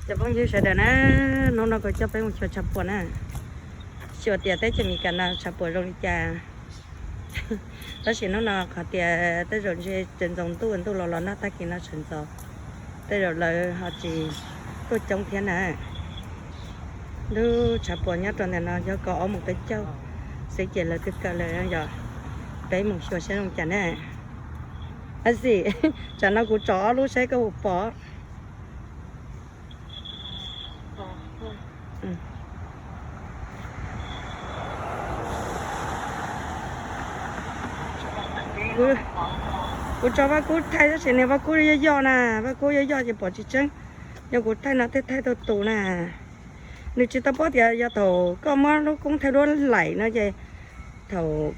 Cov phooj ywg sawv daws na, hnub no kuv coj peb mus xyuas tshav puam na, xyuas tias teb chaws Amelikas no tshav puam zoo li cas. Tab sis hnub no qhov tias tej zaum ntshe tseem ntxoov ntuj, ntuj los los nag, tag kis no tseem ntxoov, tej zaum lawv ho tsis tuaj coob thiab na. Lub tshav puam nyob rau ntawm no yog kaum ob mus peb caug xwb ces lawv twb kaw lawm yom. Peb mus xyuas saib zoo cas na. Ab xi, tsam no kuv tso ob lub saib koj puas pom. Kuv tso Vaj Kub thaij tab sis nws Vaj Kub yoj yoj na, Vaj Kub yoj yoj ces pom tsis tseeb. Yog kuv thaij no thiaj thaij tau tus na. Nws tsis tau paub tias yog thaum koj muab lub koob thaij duab laim no ces thaum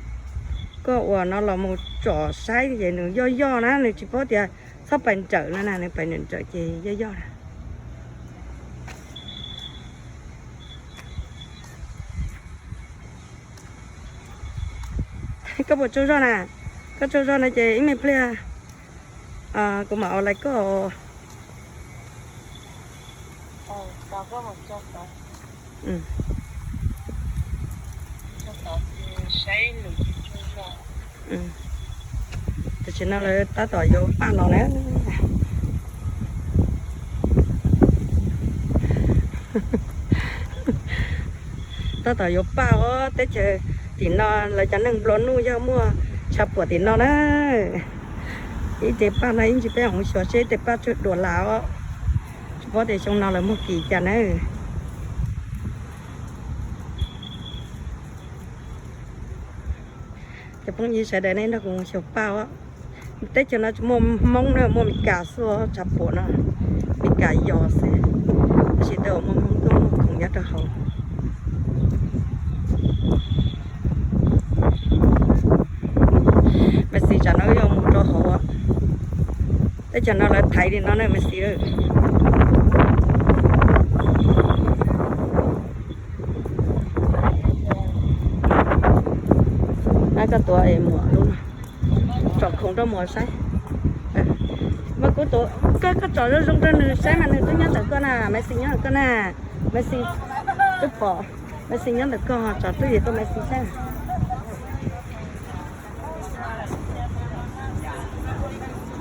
koj ua no los mus tsom saib ces nws yoj yoj na, nws tsis paub tias txhob pais nrawm no na, nws pais nrawm nrawm ces yoj yoj na. Koj puas tsaug zog na? Koj tsaug zog no ces ib me pliag kuv mam online koj. Tam sim no lawv tab tom yuav paj los na. Tab tom yuav paj os, teb chaws tim no lawv cov neeg nplua nuj yog muaj tshav puam tim no na. Ib tes paj no ib ntsis peb mus xyuas seb tes paj tsawg duas las os. Tsis paub tias xyoo no lawv muag kim cas na. Cov phooj ywg sawv daws nej nrog kuv mus xyuas paj os. Teb chaws no tsis muaj Hmoob na, muaj Meskas xwb, tshav puam no Meskas yos xwb. Tab sis tej uas muaj Hmoob tuaj muag khoom nyob rau hauv. Mas xis tsam no wb yuav mus rau hauv. Teb chaws no lawv thaiv li no na mas xis. Ab, koj tuav es muam lub no, tsom khoom rau muam saib. Mas kuv tuav, koj, koj tsom zoo zoo rau nws saib mas nws twb nyob ntawm koj na, Messi nyob ntawm koj na. Messi twb pom, Messi nyob ntawm koj, tsom twb yim rau Messi saib.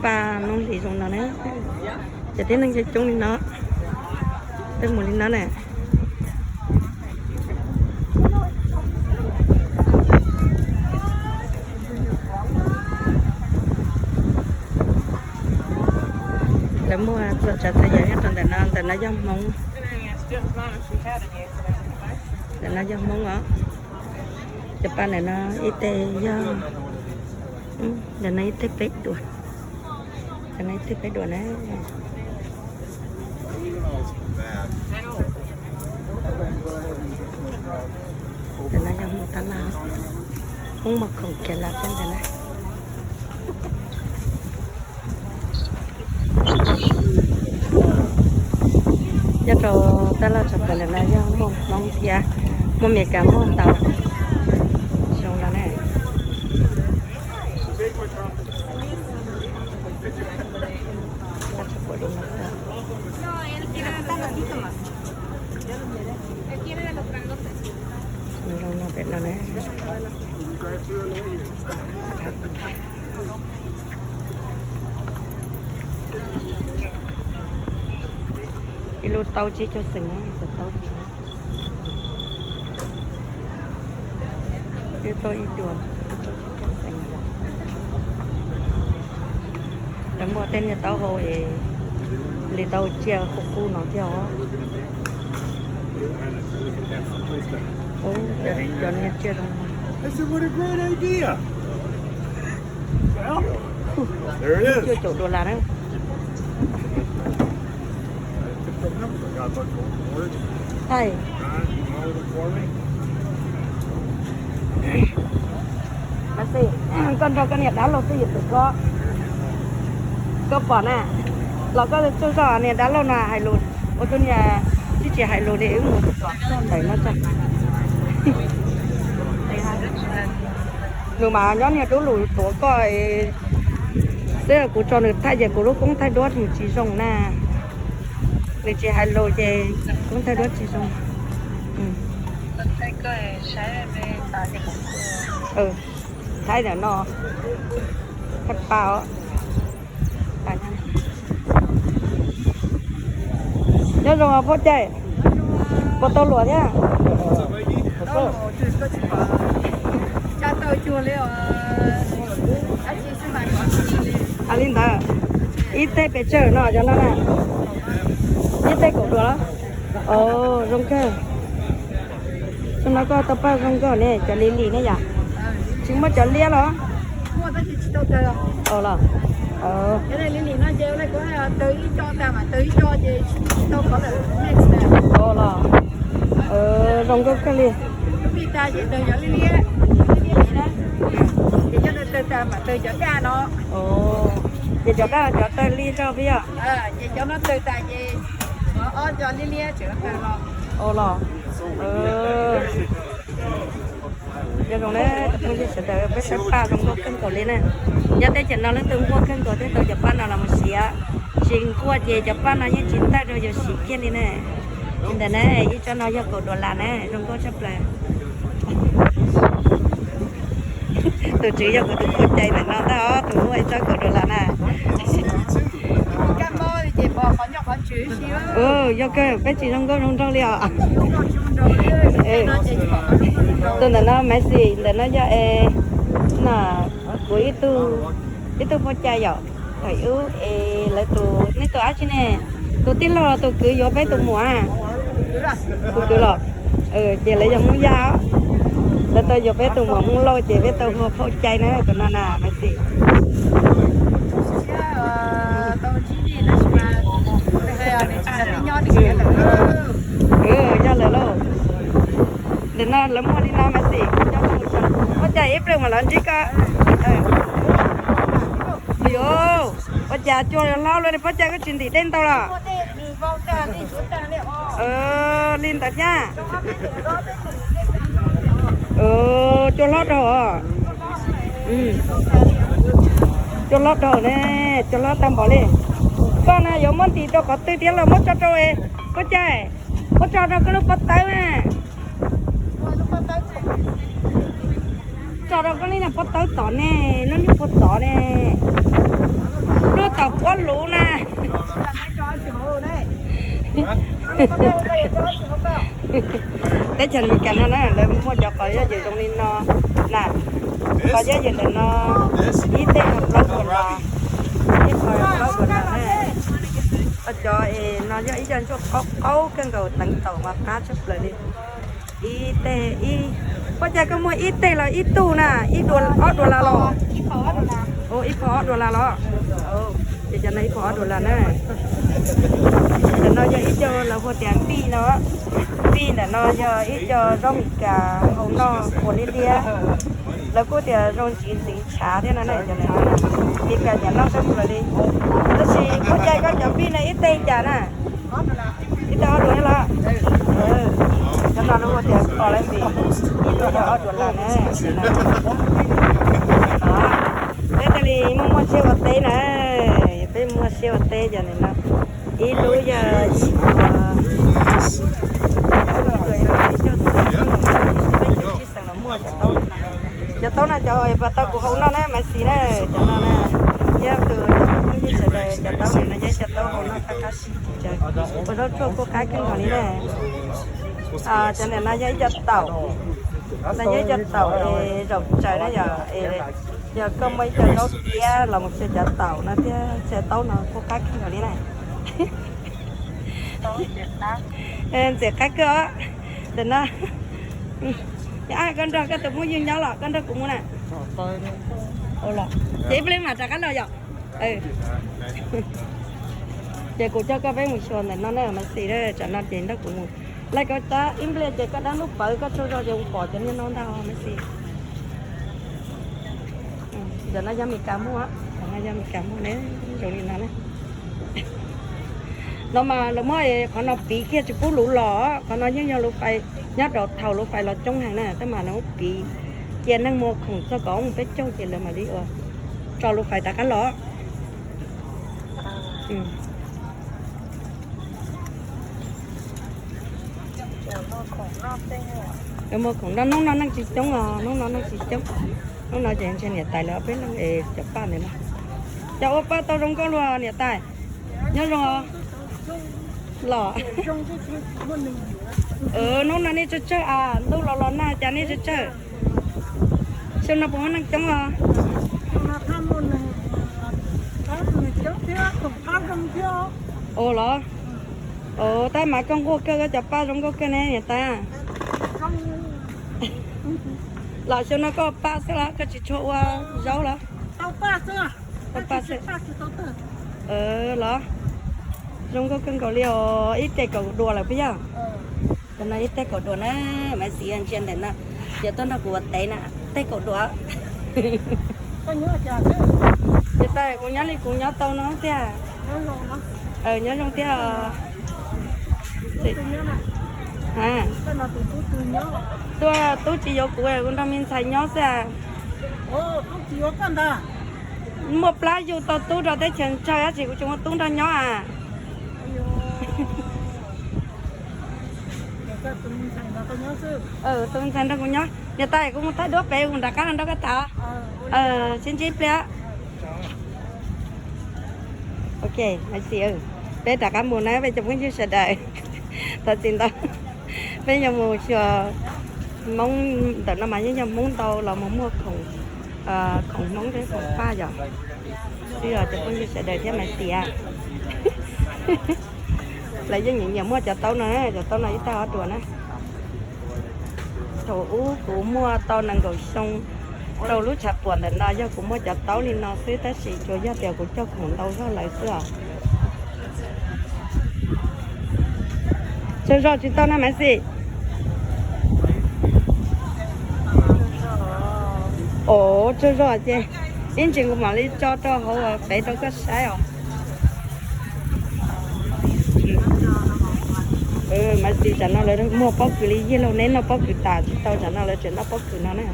Paj noob hlis zoo no na, ces tib neeg coob coob li no, peb mus li no na. Lawv muaj txhua tsav txhua yam nyob rau ntawm no, ntawm no yog Hmoob. Ntawm no yog Hmoob os. Cov paj ntawm no ib teg yog, ntawm no ib teg peb duas, ntawm no ib teg peb duas na. Ntawm no yog Hmoob tab laj, Hmoob muag khoom kiag lawm peb ntawd na. Nyob rau tab laj tshav puam ntawm no yog muaj Hmoob thiab, muaj Meskas, muaj ntau xyoo no na. Tab tshav puam li no. Zoo no pem no na. Ib lub tau tsib caug xees, tau ib tug, ib tug tsib caug xees. Lawv muaj tej niag taub hau es li tau tsiaj qub qub no thiab os. Cov niag tsiaj zoo. Cuaj caum duas las na. Thaj, Maxi, koj nrog koj niag dab laug twj ywm tus koj, koj pom na, los koj tsaug zog, niag dab laug no hais lus, ua tus niag tsis tsis hais lus li, wb mus txog ntawm no tso. Nws mas nyob niag dub lus tuav koj xwb, kuv tso nws thaij ces kuv lub koob thaij duab nws tsis zoo na. Nws tsis hais lus ces kuv thawj duab tsis zoo. Thaib ntawm no, Thaib pab os. Nyob zoo phauj Cai, puas tau luam thiab? Hais li ntawd, ib teg pes tsawg no cov no na? Ib teg kaum duas los? Zoo kawg. Xyoo no koj tau paj zoo nkauj ne, cov li lim ne yom? Tsis muaj cov liab los? Los, los. Zoo nkauj kawg li. Ces cov daj cov tawg li zog peb yog? Los. Nyob zoo na ib tsoom phooj ywg sawv daws, peb saib paj zoo nkauj kawg nkaus li na. Nyob teb chaws no leej twg nquag kawg nkaus thiaj tau cov paj no los mus siv, tsis nquag ces cov paj no yeej tsis tawg rau yus siv kiag li na. Li ntawd na, ib tsob no yog kaum duas las na, zoo nkauj tshaj plaws. Tus tswv yog kuv tus phauj Cai ntawm no ntag os, tus muaj ib tsob kaum duas las na. Yog kawg, peb tsis zoo nkauj zoo nraug li os. Tus ntawm no Maiv Xis, ntawm no yog es, no, kuv ib tug, ib tug phauj Cai yom, thaum ub es lawv tus, nej tus dab tsi ne, tus tij laug los tus kwv yuav peb tus muam? Tus kwv los? Ces lawv yog Hmoob Yaj os. Lawv tau yuav peb tus muam Hmoob Lauj ces peb tau hu phauj Cai na, tus no na Maiv Xis. Yog lawm lauj. Ntawm no lawv muag li no Maiv Xis, phauj Cai ib pliag mam los ntsib koj. Ua cas cua hlob luaj li, phauj Cai koj tsis ntim dej ntau los? Li ntawd thiab. Cua hlob dhau. Cua hlob dhau ne, cua hlob tag npaum li. Koj na yuav muab ntim rau qhov twg thiab los muab tso rau, phauj Cai, muab tso rau koj lub pob tawb na. Tso rau koj lub niag pob tawb tod ne, lub niag puag tod ne. Lub tom puab luv na. Teb chaws Amelikas no na lawv muaj cov qos yaj ywm zoo li no na. Qos yaj ywm ntawm no ib teg yog plaub puas las, ib qos yog plaub puas las na. Qhov cov es no yog ib co ntsuag qaub qaub kawg nkaus teev taum mas qab tshaj plaws li. Ib teg ib, ua cas koj muag ib teg los ib tug na, ib duas ob duas las los? Ib phav ob duas las los? Ces cov no ib phav ob duas las na. Ntawm no yog ib co lawv hu tias npij no. Npij ntawm no yog ib co zaub Amelikas hau noj puas liab liab. Lawv kuj tias zoo ntxiv ntxiv tshav thiab no na, cov no Amelikas nyiam noj tshaj plaws li. Tab sis ua cas koj cov npij no ib teg cas na? Ib teg ob duas thiab los? Cov no lawv ua tias kos lawv npij, ib tug yog ob duas las na. Peb thiaj li muaj muaj siab ua teb na, peb muaj siab ua teb cov no. Ib lub yog ib puas, ib puas yog peb caug tawm, peb caug tsib xees los muaj cov taub. Cov taub no cov uas pas tau kuv hau noj na Maiv Xis na, cov no na, thiab tus cov phooj ywg sawv daws, cov taub ntawm no yog cov taub hau noj qab qab siab tsis tsawg. Ua zaub tsuag kuj qab kawg nkaus li na. Cov ntawm no yog ib co taum, no yog ib co taum es zaum tsaws na yom, es yog koj muaj ib co zaub tiab los mus xyaw cov taum no thiab xyaw taub no kuj qab kawg nkaus li na. Ntxim qab kawg os. Ntawm no, koj nrog koj tus phooj ywg nyob los koj nrog kuv mus na. Ces ib pliag mam rov qab los yom. Ces kuv coj koj peb mus xyuas ntawm no na Maiv Xis, tsam no ces nrog kuv mus. Lawv koj tab ib pliag ces koj dab hnub pawv koj tsaug zog ces mus pom cov niag no ntag Maiv Xis. Cov no yog Amelikas muag, cov no yog Amelikas muag ne, zoo li no na. No mas lawv muab qhov no piv kiag tsis pub luv los, qhov no yeej yog luv fais nyob rau thaum luv fais los coob heev na, tab mas lawv muab piv cia neeg muag khoom txog kaum ob moos peb caug ces lawv mam li ua tso luv fais rov qab los. Muag khoom noj, hnub no neeg tsis coob os, hnub no neeg tsis coob. Hnub no ces ntshe niam tais lawv ob peb leeg es cov paj ntawm no. Cas ua paj tau zoo nkauj luaj niam tais? Nyob zoo os. Los. Hnub no nej tsawg tsawg a, ntuj los los nag cas nej tsawg tsawg? Xyoo no puas muaj neeg coob os? Ua los. Ua tab mas koj nquag kawg, koj cov paj zoo nkauj kawg ne niam tais. Los xyoo no koj paj xwb los koj tsis tshua ua zaub los? Paj xwb. Los zoo nkauj kawg nkaus li os, ib teg kaum duas lawm puas yog? Cov no ib teg kaum duas na, Maiv Xis ntsia ntawm no, ces tuaj nrog kuv ua tev na, teg kaum duas. Ces tais kuv nyob li kuv nyob tau no tiag. Nyob zoo tiag. Tuaj tub tsis yuav kuv, kuv nrog me ntxhais nyob xwb. Muaj plab yug tau tub rau teb chaws ntsawg, tab sis kuv tsis muaj tub nrog nyob a. Tus me ntxhais nrog kuv nyob, niam tais kuv mus thaij duab pem kuv rov qab los nrog koj tham. Sib ntsib ib pliag. Ok, Maiv Xis, peb rov qab mus na peb cov phooj ywg sawv daws. Thov txim ntau, peb yuav mus xyuas Hmoob ntawm no mas yeej yog Hmoob ntau los mus muag khoom, khoom Hmoob thiab khoom paj yom. Xwb os cov phooj ywg sawv daws thiab Maiv Xis. Lawv yeej nyiam nyiam muag cov taub no, cov taub no ib tag ob duas na. Thaum ub kuv muag tau nees nkaum xyoo rau lub tshav puam ntawm no yog kuv muag cov taub li no xwb, tab sis tsuas yog tias kuv cog khoom ntau zog lawm xwb os. Tsaug zog tsis tau na Maiv Xis? Os, tsaug zog ces ib ntsis kuv mam li tso rau hauv pem rau koj saib os. Maiv Xis, tsam no lawv muag pob kws li yig lauj, neb noj pob kws tas tsis tau, tsam no lawv tseem noj pob kws no na.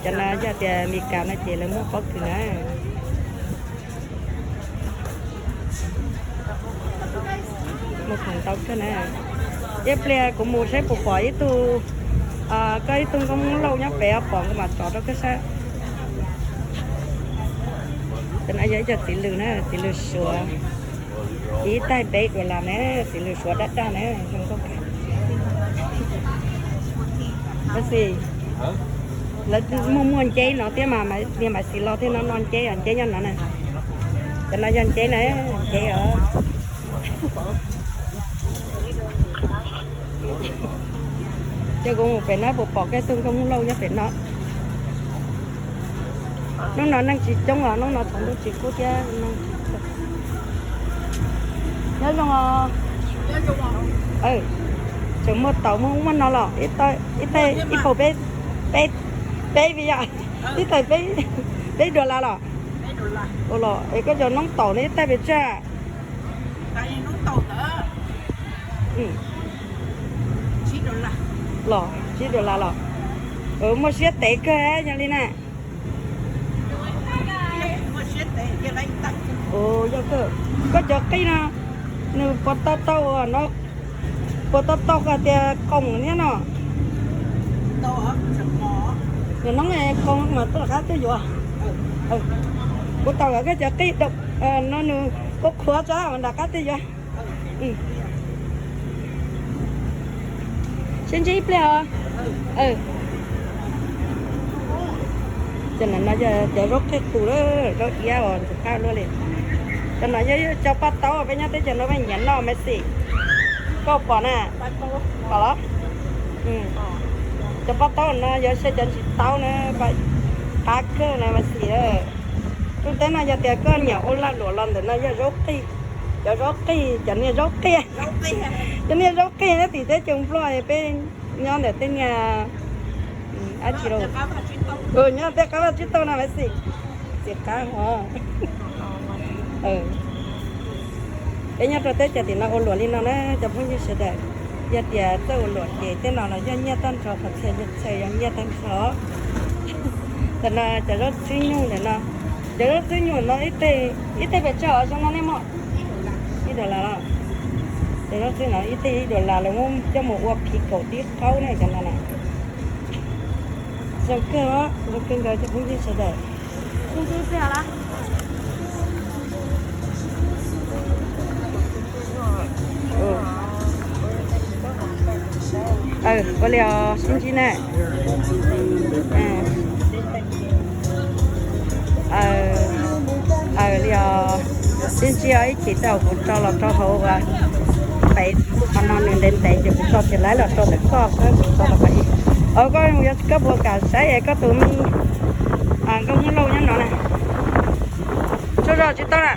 Cov no yog tias Mes Kas no ces lawv muag pob kws na. Muag khoom ntau kawg na. Ib pliag kuv mus saib puas pom ib tug, koj ib tug nkauj Hmoob Lauj nyob pem, pom kuv mam tso rau koj saib. Cov no yog ib co txiv lws na, txiv lws Suav. Ib taig peb duas las na, txiv lws Suav daj daj na, zoo nkauj kawg. Tab sis lawv muaj muaj nceb no thiab mas, niag Maiv Xis los thiaj no no nceb os, nceb nyob no na. Cov no yog nceb na, nceb os. Ces kuv mus pem no puas pom koj tus nkauj Hmoob Lauj nyob pem no. Hnub no neeg tsis coob os, hnub no tsaus ntuj tsis kub thiab. Nyob zoo os. Tseem muaj taum muaj ub muaj no los ib taig ib puas peb, peb, peb vim yom, ib taig peb, peb duas las los. Ua los es koj cov noob taum no ib taig pes tsawg? Los tsib duas las los. Muaj siab tev kawg yog li na. Yog kawg. Koj cov qij no nws puas tau tau no, puas tau tau hais tias qoos thiab no? Nws noob qoos mas rov qab tuaj yuav. Kuv tau koj cov qij no nws qhuav qhuav tso mas rov qab tuaj yuav. Sib ntsib ib pliag os. Cov no yog cov zaub qij qus, zaub iab uas ntxim qab luaj li. Cov no yog cov paj taub peb nyob teb chaws no peb nyiam noj Maiv Xis. Koj pom na? Pom los? Cov paj taub no yog xyaw cov ntsis taub na, qab kawg na Maiv Xis. Lub teb no yog tias koj nyiam ua lag luam los ntawm no yog zaub qij. Cov zaub qij, cov niag zaub qij, cov niag zaub qij nyob tim teb chaws Nplog, peb nyob ntawm tej niag dab tsi los, nyob tej qab vaj tsib taug no Maiv Xis. Txiv qab hov. Peb nyob rau teb chaws tim no ua luam li no na cov phooj ywg sawv daws. Yog tias txawj ua luam ces tej no los yog nyiaj tag nrho, qhov txhia yog txhia yog nyiaj tag nrho. Ntawm no cov zaub txhwb nyuj ntawm no, cov zaub txhwb nyuj no ib teg pes tsawg os zoo no nej muag? Ib duas las los? Xwb no ib teg ib dollar lawv muab coj mus ua phiv kaum tib qaub ne cov no na. Zoo kawg, zoo kawg nkaus cov phooj ywg sawv daws. Ua li os sib ntsib na. Li os, sib ntsib os ib chim tau kuv tso los rau hauv uas pem qhov no nws ntev ntev ces kuv tso tsis laib los rau ntawm koj, koj tso rau qhov ib. Koj yuav koj puas kam saib es koj tus me nkauj Hmoob Lauj nyob no na. Tso zog tsis tau na.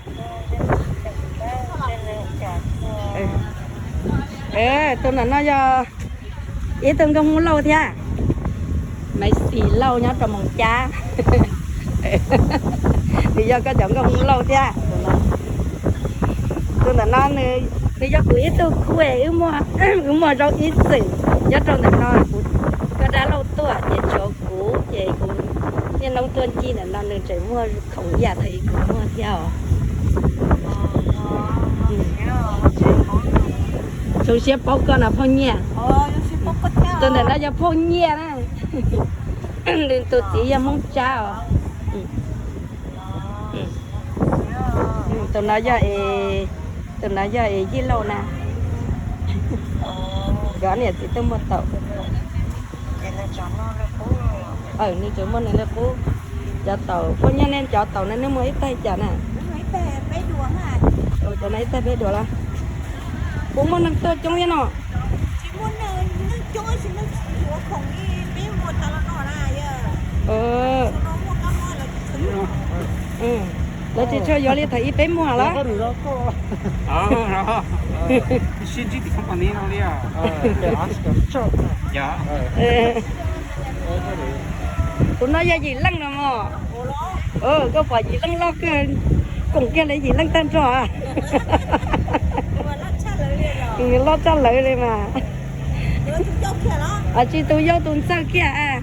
Tus ntawm no yog ib tug nkauj Hmoob Lauj thiab. Maiv Xis Lauj nyob rau Moos Cab. Nws yog koj cov nkauj Hmoob Lauj thiab. Tus ntawm no nws yog kuv ib tug khub, wb muaj zaub ib txwm nyob rau ntawm no, kuv, koj dab laug tuaj ces tshuav kuv ces kuv niaj hnub tuaj ncig ntawm no, nws tseem muaj khoom ib yam thaum ub kuv muaj thiab os. Zoo siab paub koj no phauj Nyiaj. Tus ntawm no yog phauj Nyiaj na. Nws tus txiv yog Hmoob Tsab os. Tus no yog, tus no yog es Yij Lauj na. Nkawd niam txiv twb muaj taum. Nws tseem muaj nws li qub. Cov taum, phauj Nyiaj, nej cov taum no nej muaj ib teg cas na? Cov no ib teg peb duas los? Kuv muaj neeg tuaj coob thiab no. Lawv tsis tshua yuav li thaum ib peb muag los? Tus no yog yim leej no mog. Koj pom yim leej loj kawg, koom kiag li yim leej tag nrho. Loj tshaj lawv li mas. Tsis tus yau tus ntxawg kiag.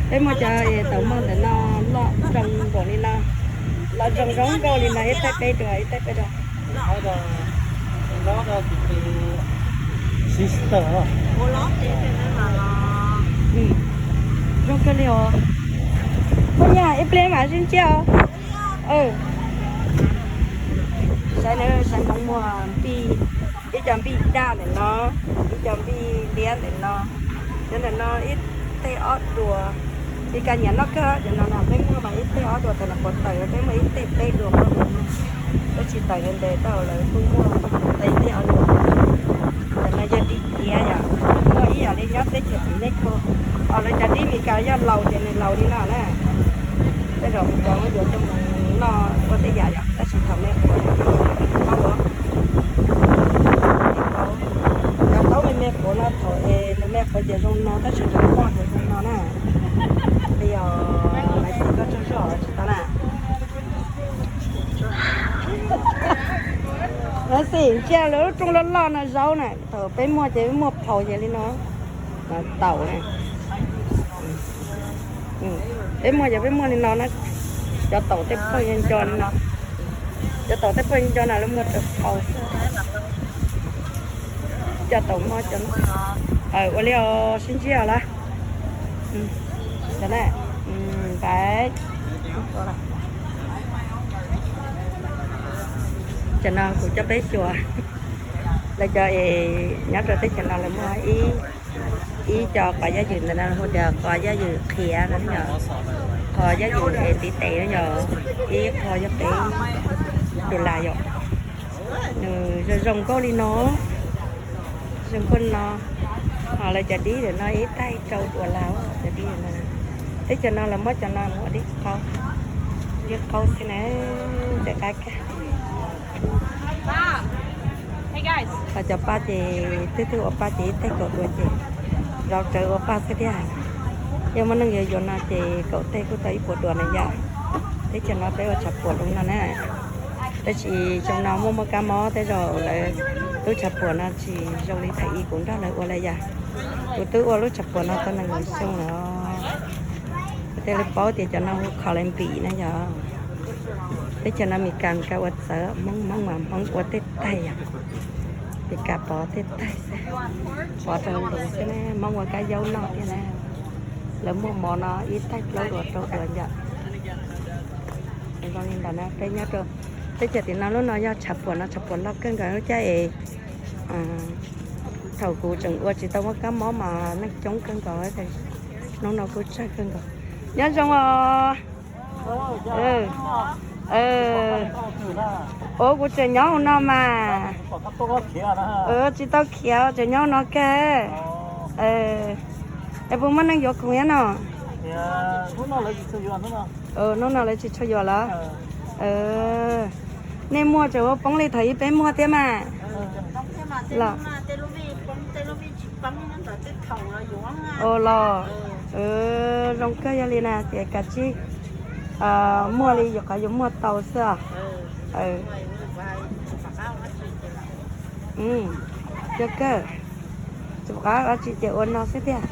Peb muaj cov taum mog ntawm no loj zoo nkaus li no, loj zoo zoo nkauj li no, ib teg peb duas, ib teg peb duas. Zoo kawg li os. Phauj Nyiaj, ib pliag mam sib ntsib os. Saib na, saib Hmoob muag npij, ib co npij daj ntawm no, ib co npij liab ntawm no. Cov ntawm no ib teg ob duas, li cas nyiam noj kawg. Cov no peb muag mas ib teg ob duas tawm no, puas tawm peb muag ib teg peb duas, tab sis tawm ntev tau lawv kuj muag tau ib teg ob duas. Cov no yog dib tiav yom, muaj ib yam li nyob teb chaws txiv Mexiko. Os, lawv cov dib Meskas yog laus ces nws laus li no na. Tej zaum Meskas muab yuav coj mus noj ua tej yam yom, tab sis thaum me qhuav, cov taub me me qhuav no thaum es nws me qhuav ces zoo no tab sis nws poj ces zoo no na. Li os, Maiv Xis koj tsaug zog tsis tau na. Maiv Xis, ntsia lawv lub rooj loj loj no zaub na, thaum peb muag ces peb muag phau ces li no. Taum na. Peb muag ces peb muag li no na. Cov taum tej phooj ywg nco li no. Cov taum tej phooj ywg nco no lawv muag rau phau. Cov taum mog cov no. Ua li os, sib ntsib os lawm. Cov no kuv coj peb xyuas. Lawv cov es nyob rau teb chaws no lawv muaj ib, ib co qos yaj ywm ntawm no hu tias qos yaj ywm qhiav no yom, qos yaj ywm es tiv tes no yom, ib qho yog peb dollar yom. Nws zoo zoo nkauj li no, zoo nkauj no. Ho lawv cov dib ntawm no ib teg rau dollar cov dib ntawm no. Teb chaws no lawv muab cov no mus ua dib qaub, dib qaub xwb na, ntxim qab kawg. Ho cov paj ces twb twb ua paj ces ib teg kaum duas ces zauv rawv ua paj xwb thiab. Yog muaj neeg yuav yuav no ces kaum teg kuj tau ib puas duas na yom. Teb chaws no peb ua tshav puam zoo no na. Tab sis xyoo no muaj muaj kab mob tej zaum lawv lub tshav puam no tsis zoo li thaum ub kuv nrog lawv ua lawm yom. Kuv twb ua lub tshav puam no tau nees nkaum xyoo lawm. Kuv thiaj li paub tias cov no hu kho lawv npim na yom. Teb chaws no Mes Kas, Mes Kas ua txawv, Hmoob, Hmoob mas Hmoob ua tej taig yom. Mes Kas pov tej taig xwb, pov rau ntu xwb na, Hmoob ua kab yaub noj thiab na. Lawv muag mov no ib taig plaub duas rau duas yom. Zoo li ntawd na, peb nyob rau teb chaws tim no lub no yog tshav puam no, tshav puam loj kawg nkaus lub caij es thaum kuv tseem ua tsis tau muaj kab mob mas neeg coob kawg nkaus, hnub no kuj tsawg kawg nkaus. Nyob zoo os. Ua kuv tseem nyob hauv no mas. Tsis tau khiav, tseem nyob hauv no kawg. Es puas muaj neeg yuav khoom thiab no? Hnub no lawv tsis tshua yuav lawm. Nej muag tseem ua poob li thaum ub peb muag thiab mas. Los, zoo kawg, yog li na ces kav tsij muag li yuav qhov yuav muag tau xwb os. Yog kawg, tsis pom qab dab tsi ces ua no xwb tiag.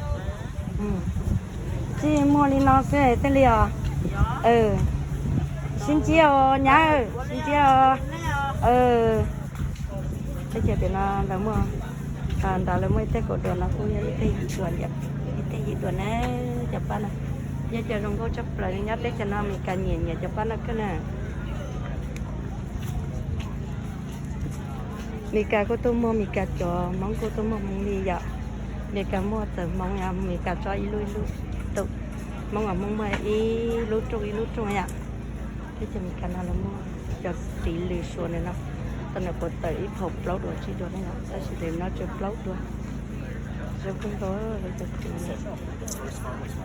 Tsis muag li no xwb thiaj li os. Sib ntsib os nyab, sib ntsib os. Teb chaws tim no lawv muaj, nrad lawv muaj ib teg kaus duas no kuj yog ib teg yim duas, ib teg yim duas na. Cov paj no yog cov zoo nkauj tshaj plaws, nyob teb chaws no Mes Kas nyiam nyiam cov paj no kawg na. Mes Kas kuj tuaj muag Mes Kas cov, Hmoob kuj tuaj muag Hmoob li yom. Mes Kas muag txawm Hmoob, Mes Kas tso ib lub ib lub tus, Hmoob as Hmoob muag ib lub rooj ib lub rooj yom. Teb chaws Mes Kas no lawv muag cov txiv lws suav ntawm no, tau ntawm puas tawm ib phaum plaub duas tsib duas ne yom, tab sis lawv no tsuas plaub duas. Zoo kawg nkaus lawv cov txiv.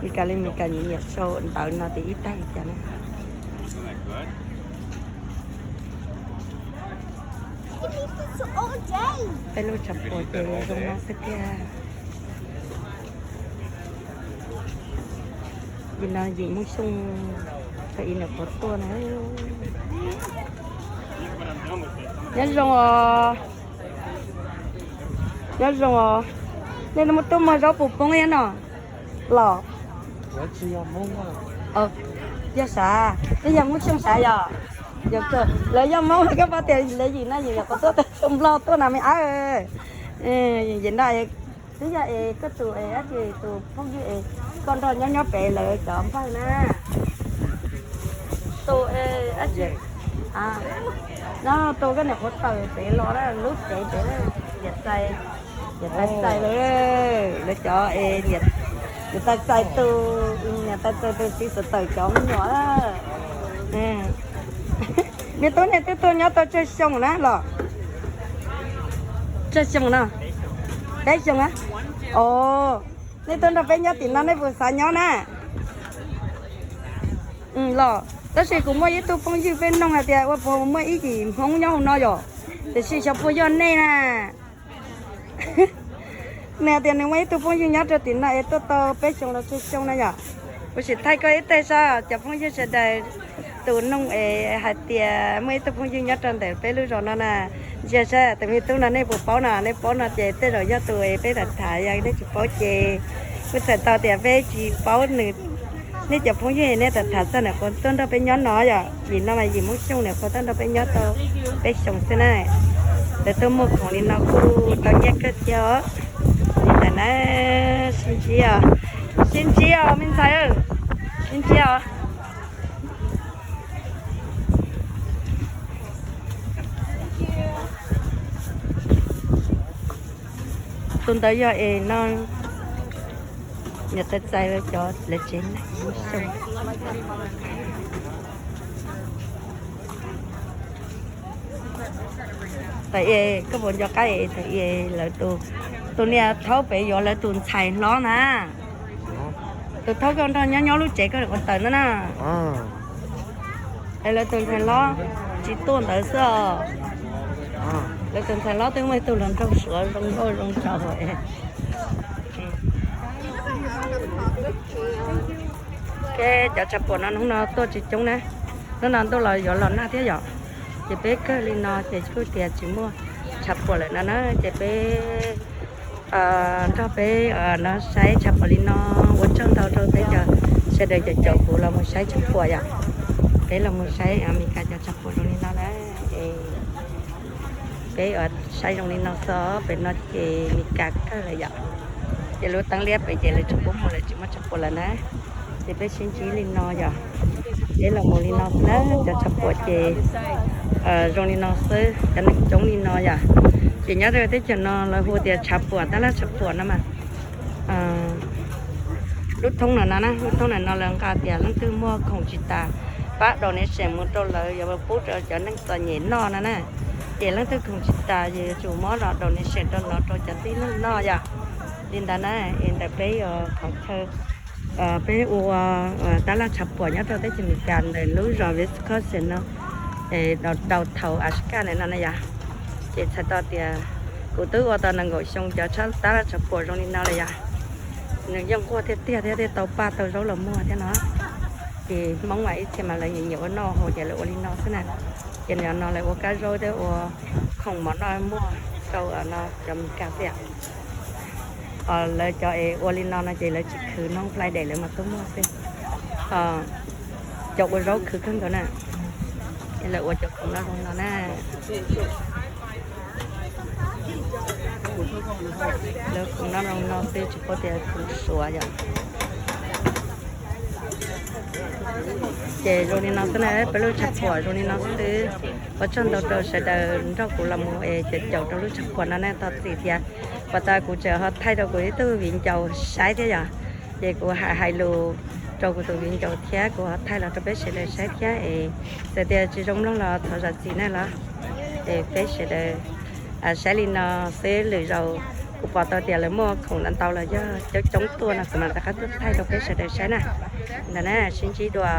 Mes Kas li Mes Kas nyiam nyiam sau ntawv no tias ib tag li cas na. Peb lub tshav puam ces zoo no xwb tiag. Yim no yim Hmoob Xyooj, thaum ub nws puas tuaj na. Nyob zoo os, nyob zoo os. Nej tuaj muag zaub puas poob thiab no los? Yog sav, twb yog Hmoob Xyooj sav yom. Lawv yog Hmoob koj pom tias lawv yim no yim nyuam qhuav tuaj tau xyoo Nplog tuaj no me ab. Yim no twb yog es koj tus es dab tsi tus phooj ywg es koj nrog nyob nyob pem lawv cov npawg na. Tus es dab tsi, no tus koj niam qhuav tawm pem los na, lub tsev pem na, niam tais, niam tais txais lawv, lawv cov es niam tais txais tus, niam tais txais tus txiv tawm tawm cov me nyuam. Me tub, nej twb tuaj nyob tau tsawg xyoo na los? Tsawg xyoo no? Peb xyoo a? Os, nej tuaj nrog peb nyob tim no nej puas xav nyob na? Los, tab sis kuv muaj ib tug phooj ywg peb noog hais tias ua puas muaj ib yim Hmoob nyob hauv no yom, tiam sis xyov puas yog nej na. Nws hais tias nws muaj ib tug phooj ywg nyob rau tim no es tuaj tau peb xyoo los tsawg xyoo na yom. Kuv sim thaij koj ib teg saib cov phooj ywg sawv daws, tus noog es hais tias muaj ib tug phooj ywg nyob rau ntawm peb lub zos no na. Ntsia saib tus me tub no nej puas paub no, nej paub no ces tej zaum yog tus es peb tham tham, yog nej tsis paub ces kuj txhais tau tias peb tsis paub nws. Nej cov phooj ywg nej tham tham txog nws puas tuaj nrog peb nyob no yom, vim no mas yim Hmoob Xyooj nws puas tuaj nrog peb nyob tau peb xyoo xwb na. Lawv tuaj muag khoom li no kuj tau nyiaj kawg thiab os. Li ntawd na, sib ntsib os, sib ntsib os me ntxhais, sib ntsib os. Tus ntawd yog es no, niam tais txais lawv cov lawv tsev neeg Hmoob Xyooj. Thaum es koj puas nco qab es thaum es lawv tus, tus niam thaub pem yuav lawv tus ntxhais hlob na. Tus thaub koj nrog nyob nyob lub tsev koj ua tawm ntawd na. Es lawv tus ntxhais hlob tsis tuaj ntawd xwb os. Lawv tus ntxhais hlob twb muaj ib tug hluas nraug Suav zoo nkauj zoo nraug. Cov tshav puam no hnub no tuaj tsis coob na, hnub no ntuj los yuav los nag thiab yom. Ces peb kawg li no ces kuj tias tsis muaj tshav puam lawm no na, ces peb nrog peb no saib tshav puam li no. Ua tsaug ntau rau peb cov sawv daws caum caum kuv los mus saib tshav puam yom. Peb los mus saib Amelikas cov tshav Peb saib zoo li no xwb, pem no ces Meskas kawg lawm yom. Ces lub teeb liab pem ces lawv tsis pub mus lawm, tsis muaj tshav puam lawm na. Ces peb sib ntsib li no yom. Peb los mus li no xwb na, cov tshav puam ces zoo li no xwb, cov neeg coob li no yom. Ces nyob rau teb chaws no lawv hu tias tshav puam, tab laj tshav puam no mas lub thoob no na, lub thoob no lawv nqa tias leej twg muaj khoom tsis tas, pab donation mus rau lawv yuav pub rau cov neeg txom nyem noj no na. Ces leej twg khoom tsis tas yuav tsum muab los donation rau no rau cov tib neeg noj yom. Li ntawd na, es ntawm peb yuav qhov chaw peb ua tab laj tshav puam nyob rau teb chaws Amelikas ntawm lub zos Wisconsin no, downtown Ashika ntawm no na yom. Ces txhais tau tias kuv twb ua tau nees nkaum xyoo cov tab laj tshav puam zoo li no lawm yom. Nws yeej nquag tiag tiag thiab thiaj tau paj tau zaub los muag thiab no. Ces Hmoob mas ib txhia mas lawv nyiam nyiam ua noj haus ces lawv ua li no xwb na. Ces nim no lawv ua kab zaub thiab ua khoom mov noj muag rau no cov Meskas xwb yom. Ho lawv cov es ua li no no ces lawv tsis khwv, hnub Friday lawv mas tuaj muag xwb. Ho cov ua zaub khwv kawg nkaus na. Lawv ua cov khoom no zoo no na. Lawv khoom no zoo no xwb, tsis paub tias khoom suav yom. Ces zoo li no xwb na, peb lub tshav puam zoo li no xwb. Ua tsaug ntau rau sawv daws nrog kuv los mus es caum caum rau lub tshav puam no na, thov txim tias puas tas kuv tseem ho thaij rau kuv ib tug viv ncaus saib thiab yom. Ces kuv hais hais lus rau kuv tus viv ncaus thiab kuv ho thaij los rau peb sawv daws saib thiab es txawm tias tsis zoo mloog los thov zam txim na los. Es peb sawv daws saib li no xwb, lwm zaus kuv pom tau tias lawv muaj khoom ntau ntau los yog coob coob tuaj no kuv mam rov qab tuaj thaij rau peb sawv daws saib na. Ntawd na, sib ntsib dua.